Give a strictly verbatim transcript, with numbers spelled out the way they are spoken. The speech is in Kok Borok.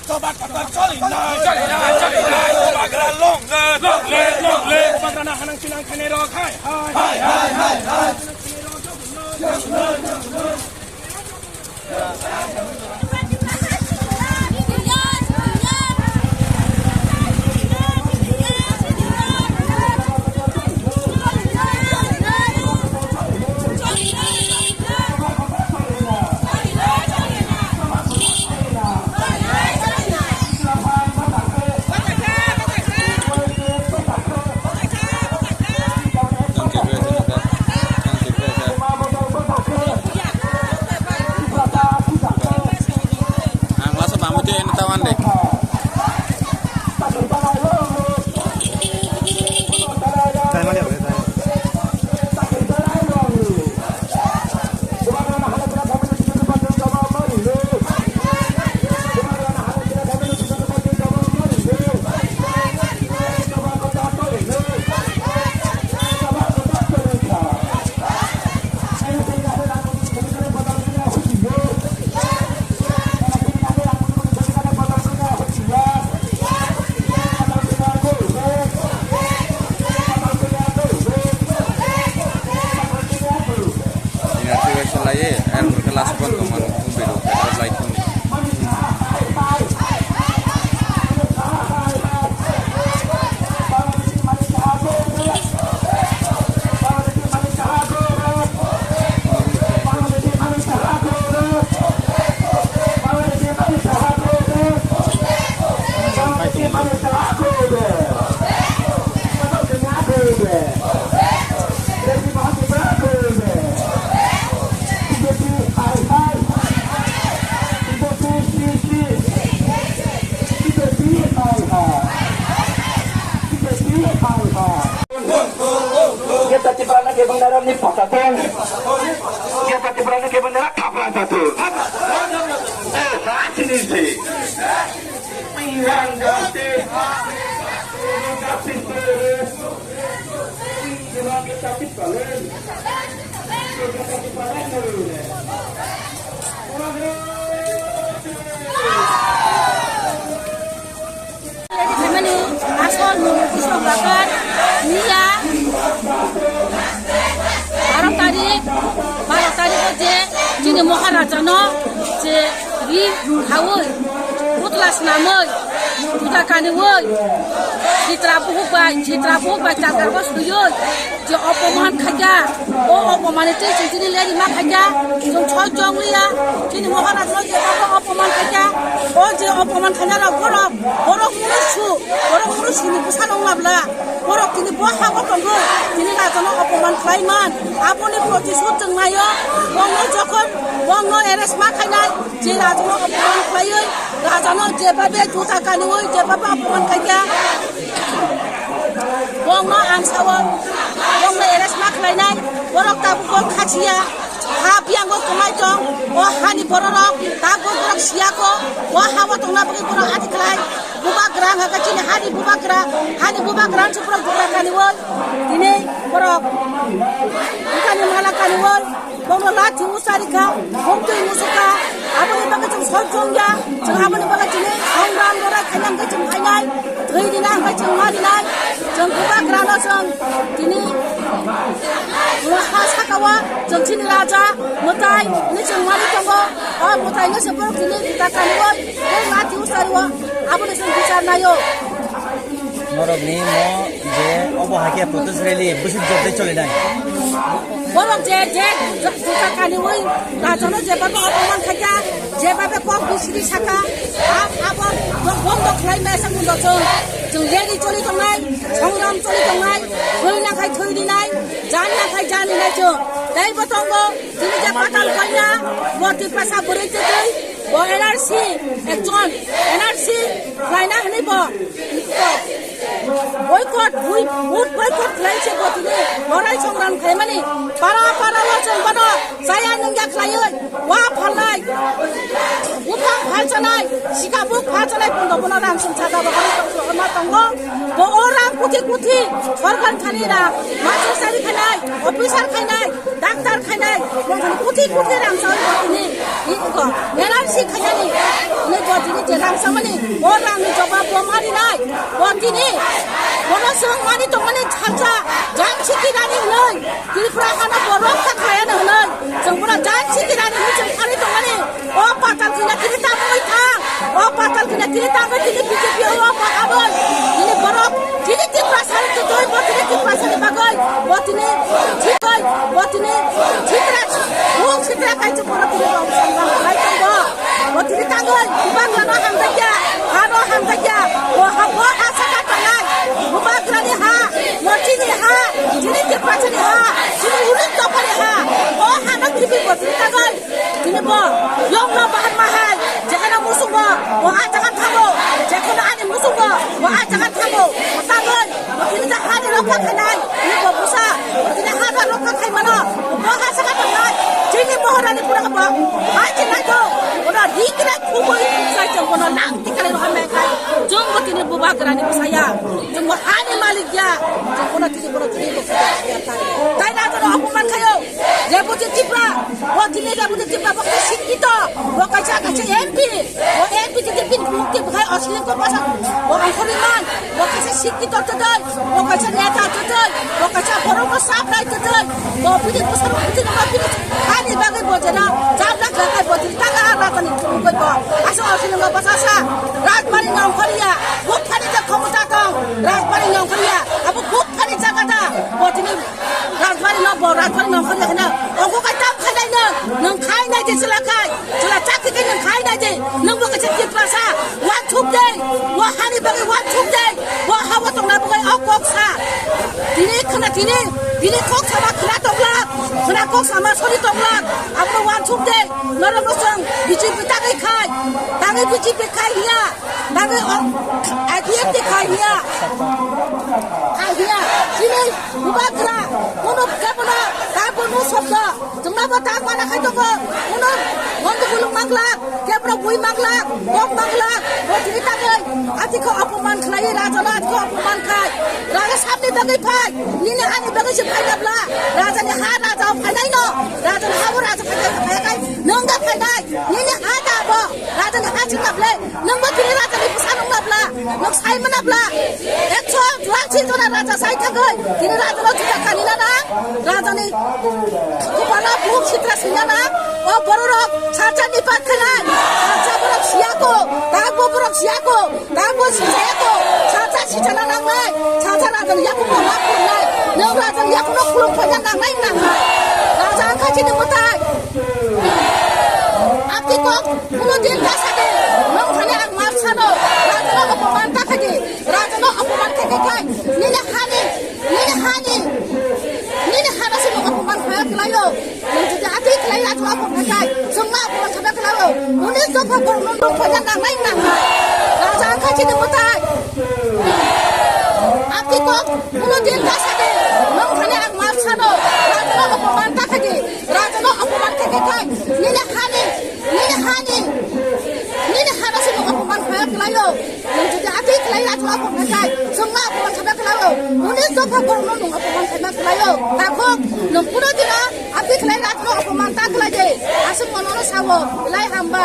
Toba kotor choli nai, choli nai, choli nai. Tobagra long live, long live, long live. Tobagrano hanang sinang khainai rok hai, hai, hai, hai, hai, hai. Ang masa pamit ya, ini tawan deh. Ina twi waisa laiwi, ayang rwkhe last one tongmani, hum bedo, like hum. Kita tiba lagi mendarat ni pakatong. Kita tiba lagi mendarat apa satu? Eh, satu ni sih. Pinggang ganti. Ganti terus. Pinggang ganti balik. Pinggang ganti balik terus. Mani asol mung kusong bakar niya. Baro tarik, baro tarik o je chini Maharaja no je ri hawi, putla snamwi, puta kaniwi, sitra buhuk bai, sitra buhuk bai chakar bo swiwi. Je opoman khaikha, o opoman ni twi chwng chini leri ma khaikha, chwng soi chong liya, chini Maharaj no je babo opoman khaikha, o je opoman khaina rok borok, borok munu su, borok munu su ni bwsa no wng labla, borok tini bo ha o tongwi, tini raja no opoman khlai man, aboni protishod chwng naio, bongno jokhon, bongno arrest ma khainai, je raja no opoman khlaiwi, raja no je babe juta kaniwi, je babe opoman khaikha. Bongno ang sao, bongno arrest ma khlainai, borok tabuk bo khachiya, ha biyango tongnai tong, o hani bororok tabuk borok siyako, o hao tongna bagwi borok ati khlai, bubagra hwnkha chini hani bubagra, hani bubagra se borok bugra kaniwi, tini borok bwkhani mala kaniwi. Bono lathi usari kha, hongtwi musu kha, aboni bagwi chwng soi chong ya, chwng aboni bagwi chini songram lorai khaina hwnkhe chwng khainai, thwi rina hwnkhe chwng ma rinai, chwng bubagrano chwng tini ha saka o chwng chini raja mwtai hinwi chwng mani tongo, o mwtaino se borok tini ta kaniwi tei lathi usari o, abono chwng bichar naio. Norokni mo je obo hakhe protest rally bwswk jotoi cholinai. Borok je, je juta kaniwi rajono je babo opoman khaikha, je babo kok bisiri saka, a-, abo bo-, bondo khlai mesa mundo chwng, chwng rally choli tongnai, songram choli tongnai, thwi nakhai thwi rinai, jan nakhai jan rinai chwng. Tei bo tongo, tini je patal koina, bo Tiprasa bwrwi twi twi, bo N R C, ekjon N R C khlaina hwnwi bo boycott, bui-, vote boycott khlai se bo tini lorai songram khlaimani, para para o chwng bono chaya nungya khlaiwi wa phalnai, buphang phalchanai, sikabuk phalchanai, bono bono rang sum saga bo ma tongo. Bo o rang kuthi kuthi sorkar thani rang, master sari khainai, officer khainai, Doctor khainai, mongthani kuthi kuthi rang sawi bo tini, iko, N R C khainani, hwnwi bo tini je rang samani, o rangni jobab bo marinai, bo tini, bono chwng mani tongmani salsa, jang siki rani hwnwi, Tripura hano bo rokha khlaiani hwnwi, chwng bono jang siki rani hwnwi chwng thani tongmani, o patal kina tini tabwi thang, o patal kina tini tabwi tini B J P o bo habwi, tini borok, tini Tiprasani twi twi bo tini Tiprasani bagwi, bo tini thik oi, bo tini thikra, bung sitra kaisa bono tini bo samjak lai tongo. Bo tini tangwi bubagrano hamjakya, hano hamjakya, bo ha, bo ha saka tangnai, bubagrani ha, bo chini ha, chini Tiprasani ha, chini uling dophani ha, bo hano tini bo tini tangwi. Tini bo yongno bahar mahai, jekheno musungo, bo a jaga thango, jekheno ani musungo, bo a jaga thango, tangwi, tini ta hani rokha khainai, tini bo busa, tini ha rokha khaimano, bo ha saka tangnai, chini Maharani pura bo, hai chinai to, bono ri khlai khubui sai chong bono nang tikalai roha mekhai, chong bo tini bubagrani bwsaya, chong bo hani malik ya, chong bono tini bono tini bo ya tai, tai na to apuman khayo. Reboti Tipra, bo tini Reboti Tipra bo khe sikkito, bo kaisa kaisa M P, bo M P tini bini mukti bwkhai osling ko basa, bo ongkhorwi man, bo kaisa sikkito todoi, bo kaisa neta todoi, bo kaisa borok no sap nai todoi, bo bini bwsarok bini no bini hani bagwi bo jena jabla khlakai bo tini tanga rajani thumui bo asa osling ko basa sa, Rajbari no ongkhorya, buphani je khomota tong, Rajbari no ongkhorya, abo buphani jaga da, bo tini Rajbari no bo, Rajbari no khani khana. Ongko kai tam khanai no, nang khai nai de chwla khai. Chwla chakti kai nang khai nai de. Nang bo kaisa Tiprasa, wan thuk de. Wa hani bagwi wan thuk de. Wa hawa tongna bagwi o kok sa. Tini khana tini, tini kok sama khana tongla. Khana kok sama sori tongla. Abo wan thuk de. Norok no chwng B J P tangwi khai. Tangwi B J P khai hiya. Tangwi o I P F T khai hiya. Khai hiya. Tini Bubagra, bono kebono, ta bono sobdo, jongna bo ta mana khai tongo, bono, bondo bulung manglak, kebono bui manglak, bok manglak, bo tini tangwi, atiko opoman khlai, rajano atiko opoman khai, raja sabni bagwi phai, nini ani bagwi se phai dabla, rajani ha raja phainai no, rajani ha bo raja phainai, phainai, nongda phainai, nini ha da bo, rajani ha chingda ble, Nwng bo tini raja ni bwsa nung na bla, nwng sai mana bla. Ekso juang si jona raja sai thangoi, tini raja no juda kani na nang, raja ni kupala buk sitra sina nang, o bororok salsa ni pat khanai, salsa borok siya ko, tang bo borok siya ko, tang bo sisaya ko, salsa sisana nang nai, salsa raja ni yaku mo ma khulum nai, nwng raja ni yaku no khulum phanya nang nai nang nai, raja ang khachi nwng mwtai. Abdi kok kuno din ta sadi, nwng thani ang mar sano, raja no opoman ta khaidi, raja no opoman khe khe khai, nini hani, nini hani, nini hana se nwng opoman kha khlaio, nwng jodi ati khlai raja no opoman khai, songma opoman kha khlaio, nini jokha borok no nwng phanya nang nai nang nai, raja ang khachi nwng mwtai. Abdi kok kuno din ta sadi, nwng thani ang mar sano, raja no opoman ta khaidi, raja no opoman khe khe khai, nini hani, nini hani, nini hana se nwng opoman kha khlaio, nwng jodi ati khlai raja no opoman khai, songma opoman kha khlaio, nini jokha borok no nwng opoman kha khlaio, takhok nwng kuno dino ati khlai raja no opoman ta khlai de, aswk mono no sao, lai hamba.